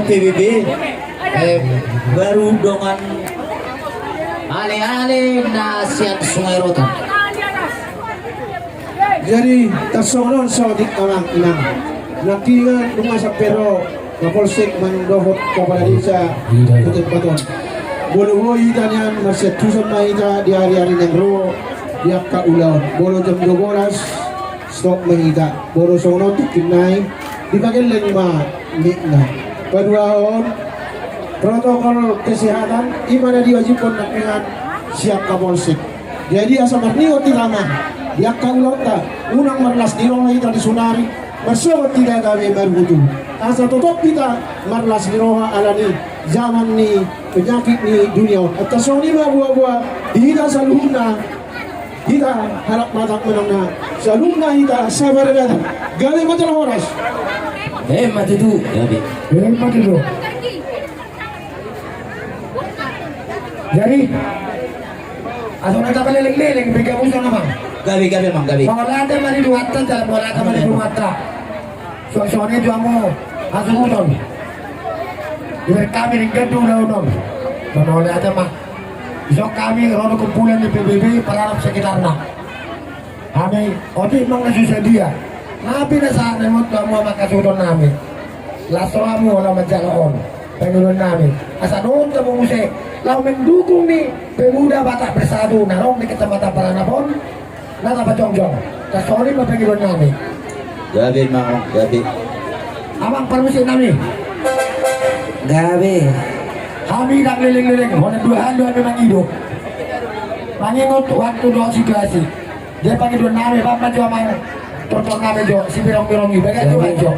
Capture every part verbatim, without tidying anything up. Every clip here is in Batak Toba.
P B B, eh, baru dongan ale-ale na sian Sungai Rotan. Jadi tarsongon on saotik amang inang. Nangkiningan nunga sampe ro Kapolsek manang dohot kapala desa tu tempat on. Molo boi hita nian marsiantusan ma hita di ari-ari naeng ro di angka ulaon. Molo jam dua bolas stop ma hita. Molo songon on tingki nai dipagelleng ma nikna. Paduahon protokol kesehatan i ma na diwajibkon nangkiningan sian Kapolsek. Jadi asa marningot hita ma di angka ulaonta, unang marlas ni roha hita di sonari, marsogot hita gabe marhutol. Asa totop hita marlas ni roha ala ni zaman ni penyakit ni dunia on. Asa songon i ma boa-boa di hita saluhutna, hita halak Batak manang na saluhutna hita sabar Batak. Gabe ma jala horas. Emma tutu, gabe. Emma tutu. Jadi asa unang tapaleleng-leleng pe gabe usaha, amang. Gabe, gabe, amang, gabe. Mauliate ma di Tuhanta, jala mauliate ma di Tuhanta. Suang songon i tu hamu hasuhuton. Dibereng hami ning gandu ulaon on. Mauliate ma. Dison hami ro do kumpulan ni P B B Paranap sekitarna. Hami otik manang na so sadia. Nang pe na sahat na imot tu hamu amang hasuhuton nami. Las rohamu laho manjalo on pangidoan nami. Asa dohot hamu muse laho mendukung ni Pemuda Batak Bersatu na adong di Kecamatan Paranap on. Na tapajongjong. Tarsongon i ma pangidoan nami. Gabe ma, gabe. Amang parmusik nami. Gabe. Hami ndang leleng-leleng, holan dua hali do hami mangido. Mangingot waktu dohot situasi. Jadi pangidoan nami, baen ma jo amang tortor nami jo, Sibirong-birong i, baen jo, baen jo.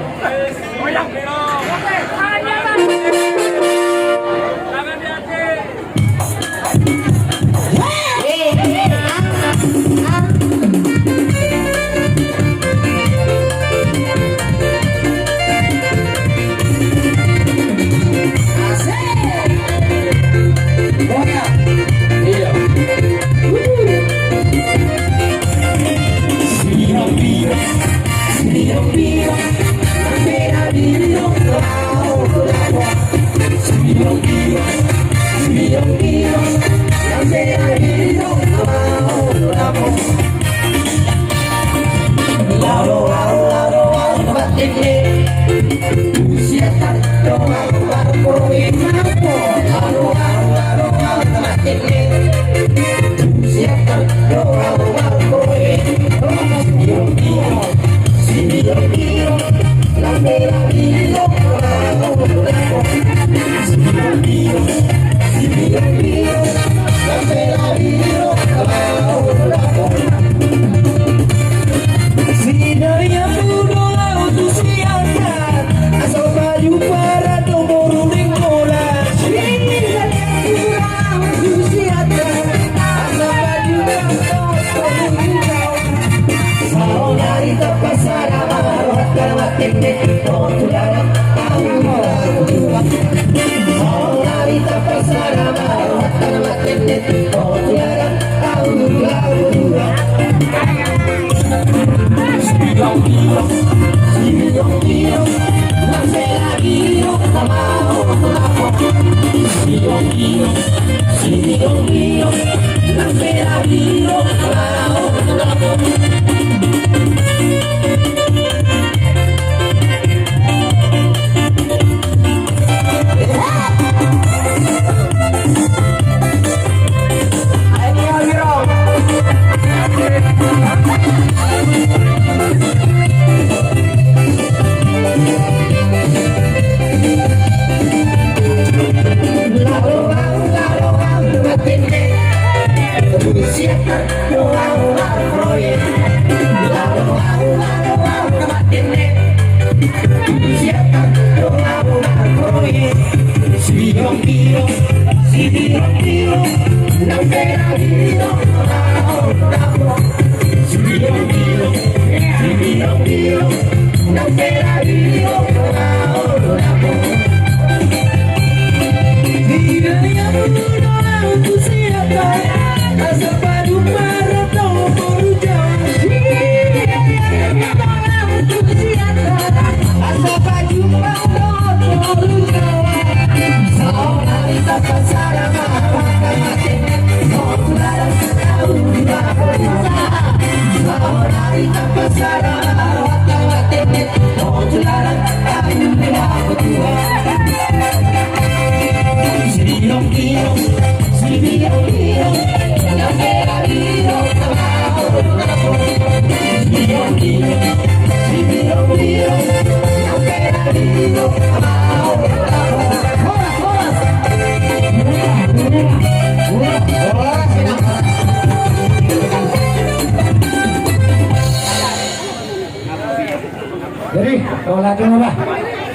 Jadi, kalau lagi apa?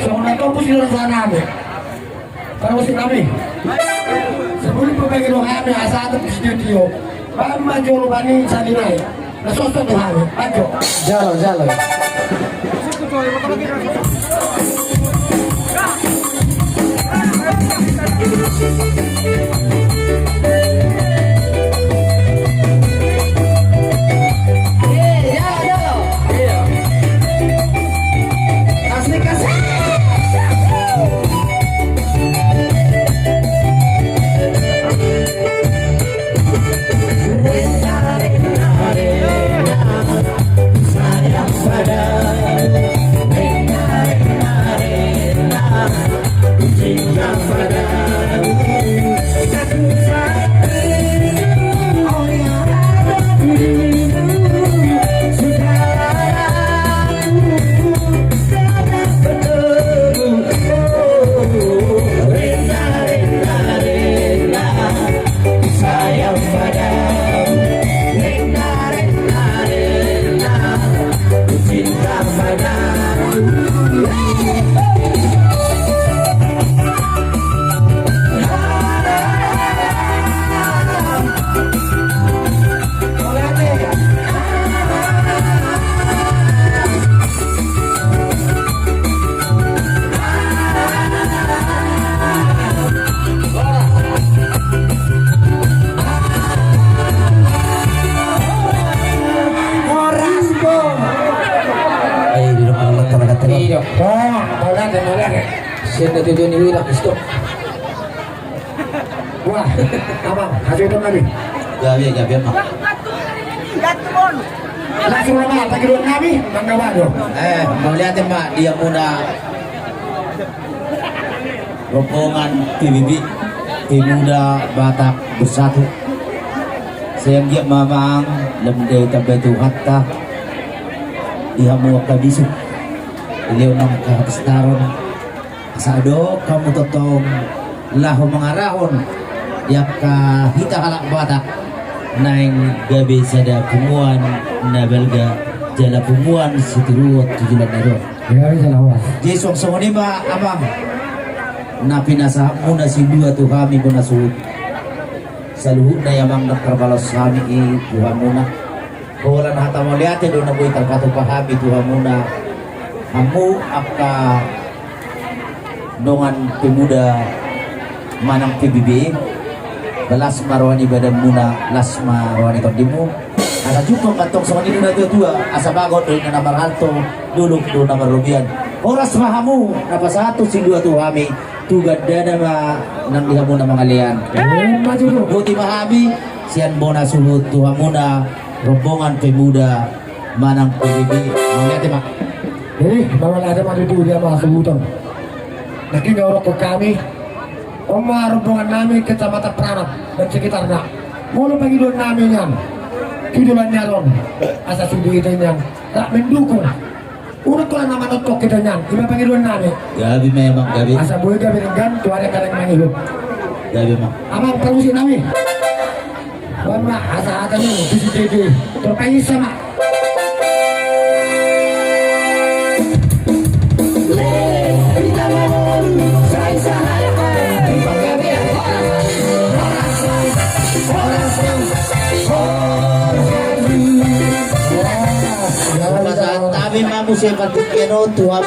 Songon na topus di luar sana, ambil. Parmusik nami. Sebelum pembagian rohani, asa atur di studio. Bamba jolo bani sadinai. Na sosok di hami. Ajo. Jalo, jalo. Horas, Bung. Eh, di depan mata, mata, mata. Iya. Wah, mauliate, mauliate. Sian na tujuan ni Wira, stop. Wah, abang, hajuton nami. Gabe, gabe, Mak. Langsung ma, pangidoan nami, mangga bado. Eh, mauliate, Mak, di hamuna. Rombongan P B B, Pemuda Batak Bersatu. Sai anggiat ma, Amang, lam ditambai Tuhanta di hamu angka bisuk, dilehon angka hapistaron, asa adong hamu tongtong laho mangarahon di angka hita halak Batak naeng gabe sada punguan na balga jala punguan sitiruon tu joloan ni ari on. Jadi suang songon i ma, Amang, na pinasahatmuna silua tu hami bona suhut. Saluhutna i, Amang, ndang tarbalos hami i tu hamuna. Holan hata mauliate do na boi tarpatupa hami tu hamuna. Hamu angka dongan pemuda manang P B B, las ma roha ni badanmuna, las ma roha ni tondimu. Asa jumpang ma antong songon i do na tuatua, asa bagot do inna na marhalto, dolok do na marrobean. Horas ma hamu na pasahathon silua tu hami, tu gandana ma nang di hamuna mangalean. Ima tutu. Boti ma hami sian bona suhut tu hamuna rombongan pemuda manang P B B. Mauliate ma. Jadi, mauliate ma tutu di hamuna suhuton. Nangkin na hurokkon hami, on ma rombongan nami Kecamatan Pranak dan sekitarna. Molo pangidoan nami nian tu joloan ni ari on, asa sude hita nian rap mendukung. Unang pola na manongkok hita nian, ima pangidoan nami. Gabe ma, Amang, gabe. Asa boi gabe denggan tu ari angka na mangihut. Gabe ma. Amang, parmusik nami. Bamba, asa hata ni, bisi dede. Terpaisa ma. Tapi mamu siapa tu keno tu amu.